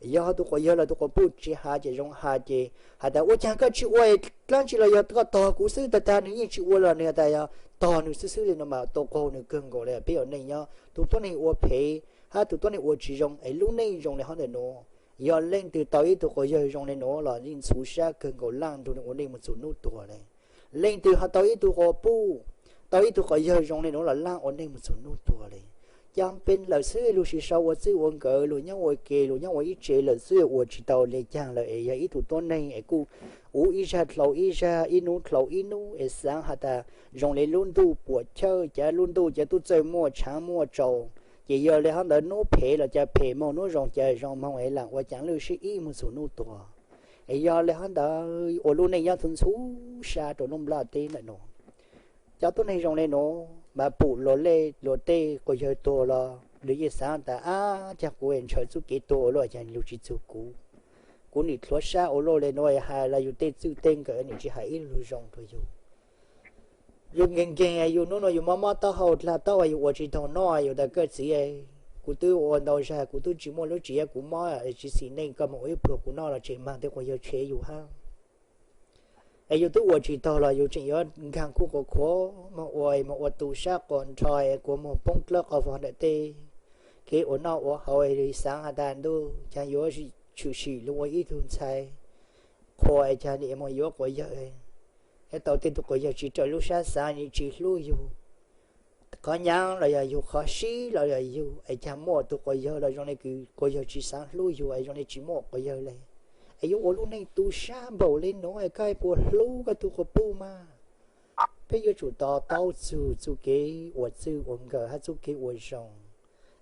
Yog tus quas yawg los tus quas puj tsis has ces zoo has ces has tas ua caag koj tsis ua, dlaab tsi los yog koj tog kuv xwb, tag tag nws yeej tsis ua los nws has tas yog tog nws xwb xwb li no mas tau qaug nws kawg nkaus li. Peb yog neeg nyob tus tuab neeg ua phem hab tus tuab neeg ua tsis zoo es lub neej zoo li hov ntawm nuav, yog leej twg tau ib tug quas yawg zoo li nuav los yeej ntxhuv sab kawg nkaus, laaj nrug nws ua neej mus txug nub tuag le. Leej twg ho tau ib tug quas puj, tau ib tug quas yawg zoo li nuav los laaj ua neej mus txug nub tuag le. Ca peb lawm xwb, lug sis sau ua txwj ua nkawm, lug nyob ua ke, lug nyob ua ib tsev lawm xwb, ua tsis tau le caag lawm es yog ib tug tuab neeg es kuj ua ib zag dlhau ib zag, ib nub dlhau ib nub es xaav has tas zoo li lub ntuj puam chawj, ca lub ntuj ca tub txawj muaj tshaav muaj tsaus, ces yog le hov ntawd nub phem los ca phem moog, nub zoo ca zoo moog es laam ua caag lwj sib ib mus txug nub tuag. Es yog le hov ntawd ua lub neej nyob txhua ntxhuv sab rua lub nplaj teb ntawm nuav. Cov tuab neeg zoo le nuav mas pum luas lej luas tej quas yawg tuag los lawv yeej xaav tas ab, caag kuv ntshaw txuj kev tuag ua luaj, caag lug tsis txug kuv. Kuv nim dlhuav sab ua luaj le nuav, has los yug tej txwj tej nkawm nim tsis has ib lug zoo rua yug. Yug nkeeg nkeeg, yug nub nuav yug mob mob taub hau dlha taub, yug ua tsis taug noj, yug tas koj txiv, kuv twb ua ntau zag kuv twb tsis muaj lub tswv yim, kuv mob tsis xis neej, koj moog ua ib pluag kuv noj los tseg, mag tej quas yawg tshev yug hab. Es yug twb ua tsis taug los yug tseem yuav nkaag kuj quas khuav moog ua, moog ua tu sab quas nrho, kua muag poob dlawb qau vog ntawm tej kev ua noj ua haus, xaav has tas ntuj caag yuav tshwm sim lug ua ib tug ntxhais qhua es caag nim moog yuav quas yawg, es tau tej tug quas yawg tsis raws lub sab xaav, nim tsis hlub yug. Qhov nyaav los yog yug, qhov sib los yog yug, es caag muaj tug quas yawg los zoo le kws quas yawg tsis xaav hlub yug es zoo le tsis muaj quas yawg le. Es yuav ua lub neej tu sab npaum le nuav es koj puas hlub koj tug quas puj mas? Peb yuav tsum to taub txug txuj kev ua txwj ua nkawm hab txuj kev ua zoo.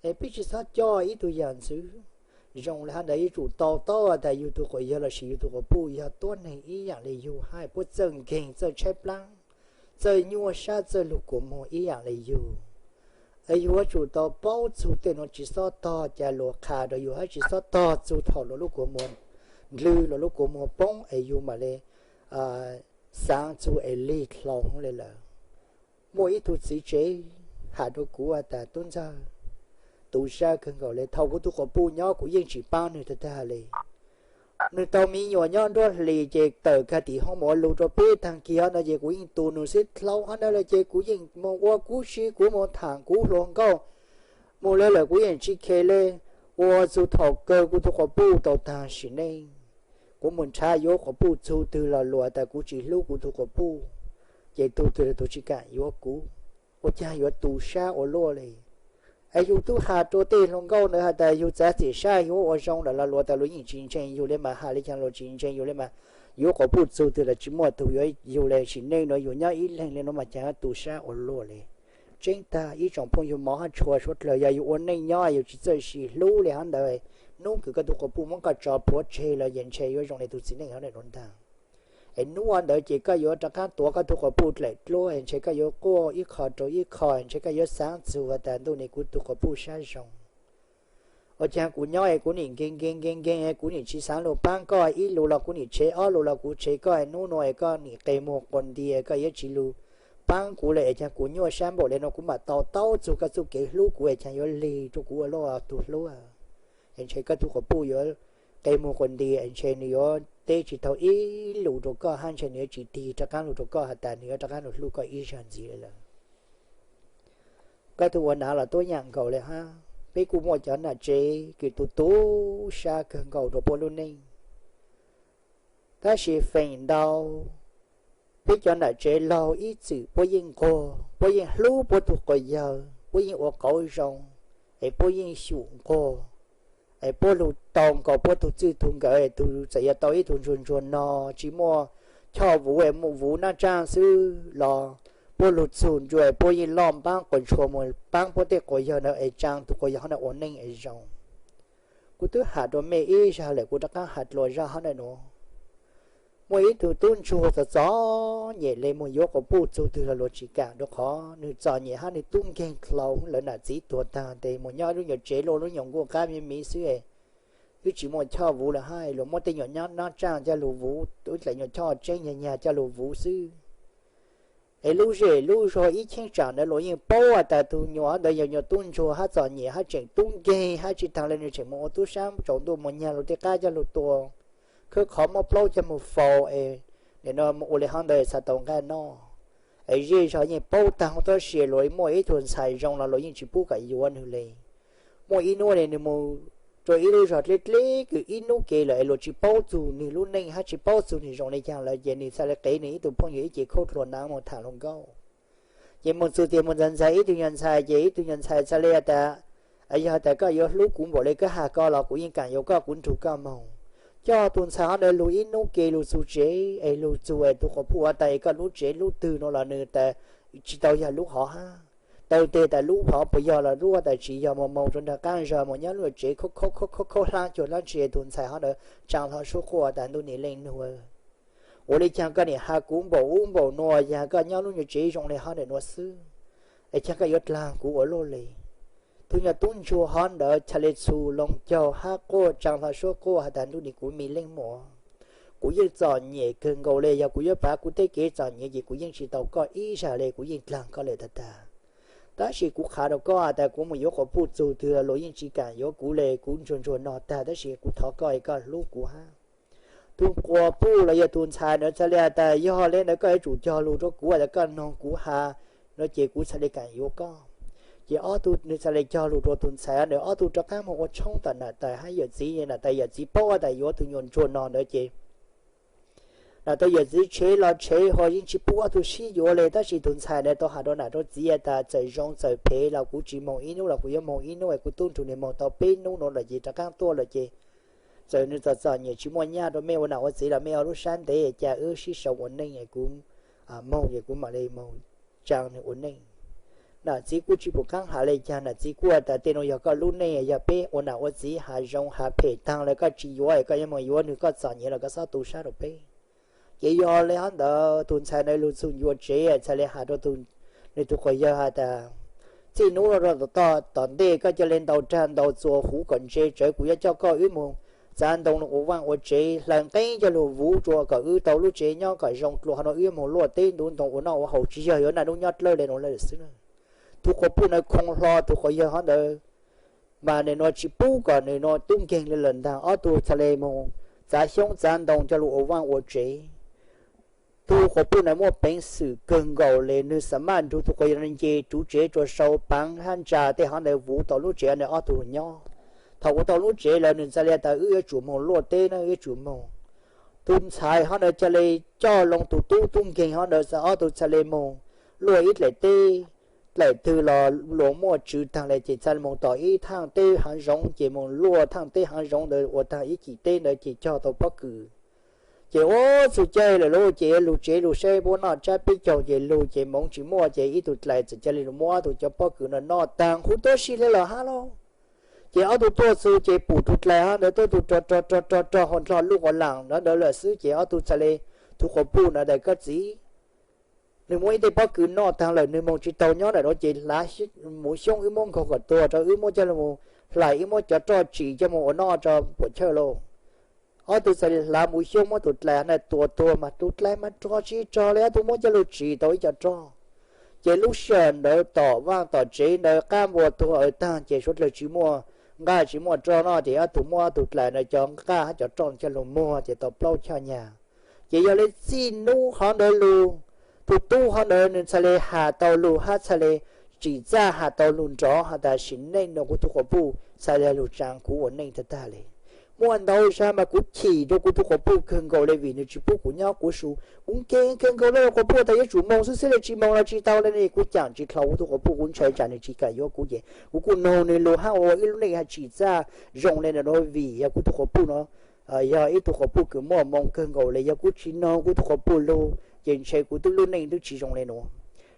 Es peb tsis txhob coj ib tug yam ntxwv zoo le hab ntawd, yuav tsum to taub tas yug tug quas yawg lossis yug tug quas puj yog tuab neeg ib yaam le yug hab puab txawj nkeeg, txawj tshaib plaab, txawj nyuaj sab, txawj lug kua muag ib yaam le yug. Es yug yuav tsum tau paub txug tej nuav, tsis xob tog ca luas qha rua yug hab tsis xob tog txug thaum luas lub kua muag ndlwg, luas lub kua muag poob es yug mam le xaav txug es lig dlhau le lawm. Muaj ib tug txiv tsev has rua kuv has tas tub ntxawg, tu sab kawg nkaus le, thaum kuv tug quas puj nyob kuv yeej tsis paab nwg tag tag le. Nwg tau me nyuam nyob nruab hlis ces tawm kag tim hoob mov lug rua peb taag kis hov ntawd ces kuv yeej tu nws xwb, dlhau hov ntawd lawm ces kuv yeej moog ua kuv si, kuv moog thaam kuv hluas nkauj moog le lawm kuv yeej tsis khe le. Ua txug thaum kawg kuv tug quas puj tau taag sim neej, kuv moog nrhav yuav quas puj txug twg los luas tas kuv tsis hlub kuv tug quas puj, ces tug twg los tug tsis kaam yuav kuv, ua caag yuav tu sab ua luaj le. Es yug tub has rua tej hluas nkauj ntawd has tas yug txav txim sab yuav ua zoo lawm los luas tas luas yeej tsis ntseeg yug le mas, has le caag luas tsis ntseeg yug le mas, yuav quas puj txug twg los tsis muaj tug yuav yug le, sim neej nuav yug nyob ib leeg le nuav mas caag tu sab ua luaj le. Tseeb tag ib tsoom phooj ywg mov hab tshua suav dlawg, yog yug ua neej nyob yug tsis txawj sim hlub le hov ntawd, nub kws koj tug quas puj muab koj tso plhuav tseg los yeej ntshe yuav zoo le tug txiv neej hov ntawm nuav ntag. Es nub hov ntawd ces koj yuav rov qaab tuav koj tug quas puj dlaim dluab, ntshe koj yuav quaj ib qho rau ib qho, ntshe koj yuav xaav txug has tas ntuj ne kuv tug quas puj sab zoo, ua caag kuv nyob es kuv nim nkeeg nkeeg nkeeg nkeeg, kuv nim tsis xaav lug paab koj, ib lus los kuv nim tshev, ob lus los kuv tshev koj, nub nuav es koj nim qe muag quas nti, koj yuav tsis lug paab kuv le, es caag kuv nyuaj sab npaum le nuav, kuv mam to taub txug koj txuj kev hlub kuv es caag yuav lig rua kuv ua luaj tug hlub. Es ntshe koj tug quas puj yuav qe muag quas nti, es ntshe nws yuav teb tsis tau ib lus rua koj hab ntshe nws yuav tsis tig rov qaab lug rua koj has tas nws yuav rov qaab lug hlub koj ib zag ntxiv le lawm. Koj tug ua nam los tuab yaam nkaus le hab, peb kuj muaj cov nam tsev kws tu tu sab kawg nkaus rua puab lub neej. Tab sis feem ntau peb cov nam tsev laug ib txwm puab yeej nquag, puab yeej hlub puab tug quas yawg, puab yeej ua qauv zoo, es puab yeej xyum nquag, es puab lug tau nkaus puab tug txwj tug nkawm, tug txawm yog tau ib tug ntsuag ntsuag no tsis muaj choj vuv es muaj vuv nab tsaaj xwb los puab lug txug ntsua es puab yeej loj npaab quas ntshua moog paab puab tej quas yawg ntawd es tsaa tug quas yawg hov ntawd ua neej es zoo. Kuv twb has rua mej ib zag lawm, kuv rov qaab has dlua zaj hov ntawm nuav. Muaj ib tug tub ntsuag txom txom nyem le, moog yuav quas puj txug twg los luas tsis kaam, rua qhov nwg txom nyem hab nwg tub nkeeg dlhau, lawv nam txiv tuag taag tes moog nyob lub nyuas tsev luaj lub nyuas nkuaj qab miv miv xwb, twb tsis muaj choj vuv lawm hab luas muab tej nyuas nab tsaaj coj lug vuv, ib dlaim nyuas choj tseeb nyag nyag coj lug vuv xwb. Es lub zej lub zog ib cheeb tsam ntawd luag yeej paub has tas tus nyuam ntawd yog nyuam tub ntsuag hab txom nyem hab tseem tub nkeeg hab tsi taag le nws tseem moog ua tub sab tsaus ntuj moog nyag luag tej qab coj lug tua, khawb qhov muab plaub coj moog faus es nim no ua le hov ntawd xav tau nqaj noj. Es zej zog yeej paub taag huv tub si luag muaj ib tug ntxhais zoo los luag yeej tsi pub kom yuav nwg le. Muaj ib nub le nws moog rua ib lub zog dleb dleb kws ib nub ke lawm es luag tsi paub txug nwg lub neej hab tsi paub txug nwg zoo le caag lawm ces nws txhad le qev nws ib tug phooj ywg ib ce khaub dluag naav moog tham hluas nkauj. Ces moog txug tias moog ntxhais ntxhais ib tug nyuas ntxhais ces ib tug nyuas ntxhais txhad le tas, yog tas koj yuav hlub kuv npaum le koj has ko los kuv yeej kaam yuav koj, kuv nrug koj moog. Coj tug ntxhais hov ntawd lug ib nub ke lug txug tsev es lug txug es tug quas puj has tas es koj lub tsev lub twg no los nws tas tsi tau yog lub hov hab. Taw teg tas lub hov puas yog los lub tas tsi yog, moog moog rua nraag qaab zog moog nyob lub tsev khaub khaub khaub khaub hlab cuag dlaab tsi. Tug ntxhais hov ntawd tsaa hlo suab quaj tas ntuj nim leej nug, ua le caag koj nim has kuv npaum ub npaum nuav, yog koj nyob lub nyuas tsev zoo le hov ntawm nuav xwb es caag koj yuav dlaag kuv ua luaj le. Tug nyuas tub ntsuag hov ntawd txhad le txhus loo caug hab quaj tsaa hlo suab quaj has tas ntuj nim kuv me leej muam, kuv yeej txom nyem kawg nkaus le, yog kuv yuav pav kuv tej kev txom nyem ces kuv yeej tsi tau koj ib zag le, kuv yeej dlaag koj le tag tag. Tab sis kuv qha rua koj tas kuv moog yuav quas puj txug twg luag yeej tsi kaam yuav kuv le, kuv ntsuag ntsuag no tag tab sis kuv thov koj es koj hlub kuv hab. Tug quas puj los yog tug ntxhais ntawd txhad le has tas yog le ntawd koj yuav tsum cog lug rua kuv tas koj noog kuv has no ces kuv txhad le kaam yuav koj. Ces ob tug nws txhad le cog lug rua tug ntxhais ntawd, ob tug rov qaab moog ua tshoob tom nam tais hab yawm txiv. Nam tais yawm txiv paub tas yuav tug nyuas ntsuag no ntawd ces nam tais yawm txiv tshev los tshev ho yeej tsi pub ob tug sib yuav le. Tab sis tug ntxhais ntawd tau has rua nam rua txiv tas txawm zoo txawm phem los kuv tsi moog ib nub los kuv yuav moog ib nub, kuv tub nrug nwg moog tau peb nub nuav lawm ces rov qaab tuaj lawm ces txawm nwg txom txom nyem tsi muaj nyaj rua mej ua nam ua txiv los mej ua lub sab ntev, ca wb sib sau ua neej, kuv moog ces kuv mam le moog tsaa nwg ua neej. Nam txiv kuj tsi pum qaab has le caag, nam txiv kuj tas tej nuav yog koj lub neej, yog peb ua nam ua txiv has zoo has phem taag le koj tsi yuav es koj yuav moog yuav nwg, koj txom nyem los koj xob tu sab rua peb. Ces yog le hov ntawd tug ntxhais ntawd lug txug ncua tsev txhad le has rua nwg tug quas yawg has tas txij nub rua tom ntej koj ca le ntaus rag ntaus txuas huv kom ntse tsawv, kuv yuav coj koj wb moog txav ntoo ua vaaj ua tsev, hlawv nqeeb coj lug vuv rua kom wb tau lub tsev nyob kom zoo dlua, hov no wb yuav moog luaj teb ntuv ntoo ua noj ua haus, tsi yog yuav naj nub nyob dlawb le nuav lawm xwb na. Tug quas puj ntawd khoo hlo tug quas yawg hov ntawd, mas nwg nuav tsi pub kom nwg nuav tub nkeeg le lawm ntaag, ob tug txhad le moog txav xyoob txav ntoo coj lug ua vaaj ua tsev. Tug quas puj ntawd muaj peev xwm kawg nkaus le, nwg xam maj nrug tug quas yawg nce ruv tsev rua sau paav hab ntsa tej hov ntawd vuv tau lub tsev ntawd ob tug nyob. Thaum ua tau lub tsev lawm nwg txhad le tas wb yuav tsum moog luaj teb na, wb yuav tsum moog. Tug ntxhais hov ntawd ca le coj loo tug tub tub nkeeg hov ntawd, ob tug txhad le moog luaj ib dlaim teb. Dlaim twg los luas muaj tswv taag le ces txhad le moog tom ib thaaj teb haav zoov ces moog luaj thaaj teb haav zoov ntawd ua taag ib cim teb ntawd ces cog tau pob kws. Ces ua txug caij lawm lauj, ces lug tsev lug saib puab noj tsab peb caug ces lug ces moov tsis muaj ces ib tug dlais txawm ca le lug muab tug cov pob kws no noj taag huv tub si le lawm hab lauj. Ces ob tug tuaj txug ces pum tug dlais hov ntawd tuaj tug rog rog rog rog rog hauv nrog lub quas laam ntawd lawm xwb ces ob tug txhad le, tug quas puj ntawd tas koj txiv, nwg muab ib tej pob kws noj taag lawm nwg moog tsis tau nyob lawm no ces hlav mus xyoob wb muab nkaug kom tuag rau wb muab coj lug hlais wb muab cov roj tsim coj moog ua noj rau puam chawj lauj. Ob tug txhad le hlav mus xyoob muab tug dlais na tua tuag mas tug dlais mas rog tsis rog le ob tug muab coj lug tsim tau ib co roj. Ces lub sij hawm ntawd tom vaaj tom tsev ntawd qab npua tuag taag ces suav dlawg tsis muaj nqaj tsis muaj roj noj ces ob tug muab ob tug dlais ntawd cov nqaj hab cov roj coj lug muag ces tau plaub choj nyag. Ces yog le txij nub hov ntawd lug, tug tub hov ntawd nwg txhad le has tau lug hab txhad le tsim txaj has tau lug nrov has tas sim neej nuav kuv tug quas puj txhad le lug tsaa kuv ua neej tag tag le. Muaj ntau zag mas kuv chim rua kuv tug quas puj kawg nkaus le vim nwg tsis pub kuv nyob kuv su. Kuv nkeeg kawg nkaus le, quas puj tas yuav tsum moog xwb xwb le tsis moog los tsis tau le ne, kuv caam tsis dlhau kuv tug quas puj, kuv ntshai tsam nwg tsis kam yuav kuv ces kuv kuj noog nwg lug hab ua ib lub neej has tsim txaj zoo le nuav vim yog kuv tug quas puj no yog ib tug quas puj kws muaj moo kawg nkaus le, yog kuv tsis noog kuv tug quas puj lug ces ntshe kuv twb lub neej twb tsis zoo le nuav.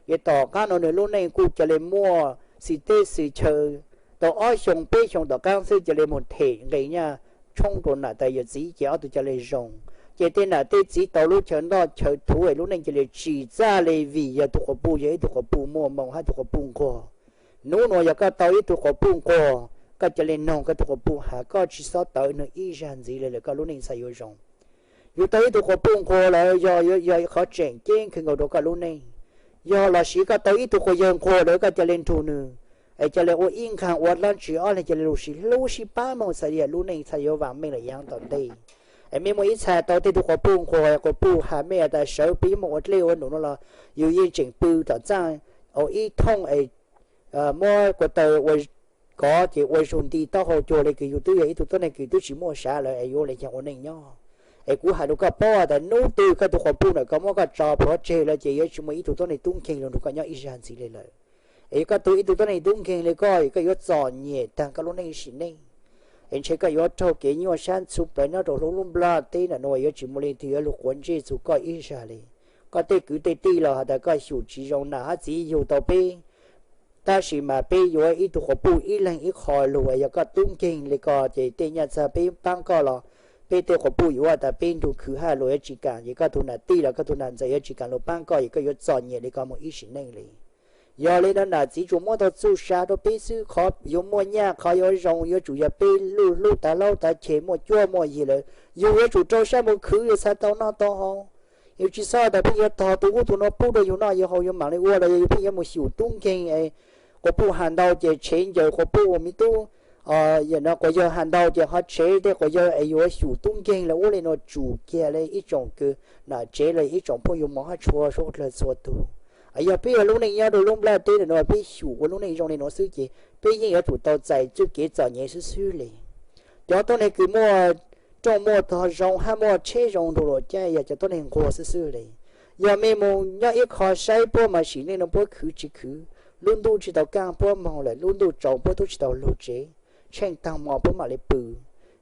Ces tom qaab no nwg lub neej kuj ca le muaj xis teb xis chaw tau ob xyoo peb xyoo tom qaab xwb ca le moog them nqe nyaj tshoob rua nam tais yawm txiv ces ob tug ca le zoo. Ces tej nam tej txiv tau lub chaw ntoj chaw thuv es lub neej ca le tsim txaj le vim yog tug quas puj yog ib tug quas puj muaj moo hab tug quas puj nquag. Nub nuav yog koj tau ib tug quas puj nquag, koj ca le noog koj tug quas puj has koj tsis xob tawv nwg ib zag ntxiv le lawm koj lub neej txhad yuav zoo. Yug tau ib tug quas puj nquag lawm yog, yog qhov tseem ceeb kawg nkaus rua koj lub neej. Yog los sis koj tau ib tug quas yawg nquag lawm koj ca le nrug nws, es ca le ua ib nqag ua dlaab tsi ob leeg ca le lug sis hlub sib pab moog txhaj le lub neej txhaj yuav vaam meej lawm yav tom ntej. Es mej muaj ib txha tau tej tug quas puj nquag, quas puj has mej tas sawv peb yuav moog ua dlej ua num no los yus yeej tseem pw tom txaaj ua ib thooj es muab kua taw ua kov ces ua zug nti taub hau cuag le kws yus twb yog ib tug tuab neeg kws twb tsis muaj sav lawm es yuav le caag ua neej nyob. Es kuv has rua koj paub tas nub twg koj tug quas puj ntawm koj muab koj tso plhuav tseg lawm ces yuav tsis muaj ib tug tuab neeg tub nkeeg lug nrug koj nyob ib zag ntxiv le lawm. Es yog koj tug ib tug tuab neeg tub nkeeg le koj, koj yuav txom nyem taag koj lub neej sim neej. Es ntshe koj yuav raug kev nyuaj sab ntxhuv plawv nyob rua huv lub nplaj teb ntawm nuav, yuav tsis muaj leej twg yuav lug quav ntsej txug koj ib zag le. Koj tej kwv tej tij los has tas koj xyum tsis zoo nam hab txiv yug tau peb, tab sis mas peb yuav ib tug quas puj ib leeg ib qho lug. Yog koj tub nkeeg le ko ces tej nyaj txag peb paab koj los peb tej quas puj yuav tas peb nrug khwv hab luas yuav tsis kaam, ces koj tug nam tij los koj tug nam ntxawm yuav tsis kaam lug paab koj, es koj yuav txom nyem le ko moog ib sim neej le. Yog le nuav nam txiv tsuas muab tau txuj sa rua peb xwb, qhov yuav muaj nyaj qhov yuav zoo yuav tsum yog peb luj hlub tav hlaub tav ceg muaj cuab muaj yig lawm, yug yuav tsum rau sab moog khwv yuav txhaj tau noj tau haus. Yug tsis xob tas pheej yuav tog tug ub tug nuav pub rua yug noj yug haus yug maam le ua los yog yug pheej yuav moog xyum tub nkeeg es quas puj has ntau ces tshev ncaws quas puj ua me tub, quas yawg has ntau ces ho tshev tej quas yawg es yuav xyum tub nkeeg le ub le nuav tsum kiag le ib tsoom kws nam tsev le ib tsoom phooj ywg mos hab tshua suav dlawg txhua tug. Yog peb yog lub neej nyob rua lub nplaj teb ntawm nuav peb xyum ua lub neej zoo le nuav xwb ces peb yeej yuav tsum tau txais txuj kev txom nyem xwb xwb le. Cov tuab neeg kws muaj rooj muaj tog zoo hab muaj tsheb zoo nrug luas caij yog cov tuab neeg nquag xwb xwb le. Yog mej moog nyob ib qho saib puab mas sim neej nuav puab khwv tsis khwv, lub ntuj tsis tau kaaj puab moog lawm, lub ntuj tsaus puab tub tsis tau lug tsev, tsheej taag mo puab maam le pw.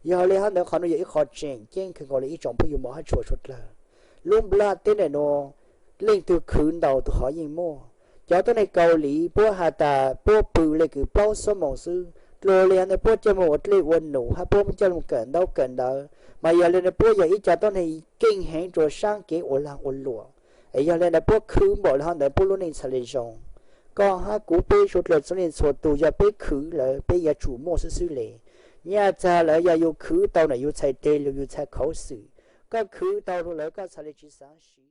Yog le hab ntawd qhov nuav yog ib qho tseem ceeb kawg nkaus le ib tsoom phooj ywg mos hab tshua suav dlawg. Lub nplaj teb ntawm nuav leej twg khwv ntau tug hov yeej muaj. Cov tuab neeg Kaus Lim puab has tas puab pw le kws plaub xuab moos xwb, dlua le hab ntawd puab coj moog ua dlej ua num hab puab coj moog kawm ntaub kawm ntawv, mas yog le ntawd puab yog ib co tuab neeg keej heev rua saab kev ua laag ua luam. Es yog le ntawd puab khwv npaum le hab ntawd puab lub neej txhaj le zoo. Koj hab kuv peb suav dlawg txhua leej txhua tug yog peb khwv lawm peb yuav tsum muaj xwb xwb le. Nyaj txag lawm yog yug khwv tau ntawm yug txhais teg lug yug txhais khuv xim. Koj khwv tau lug lawm koj txhaj le tsis xaav siv.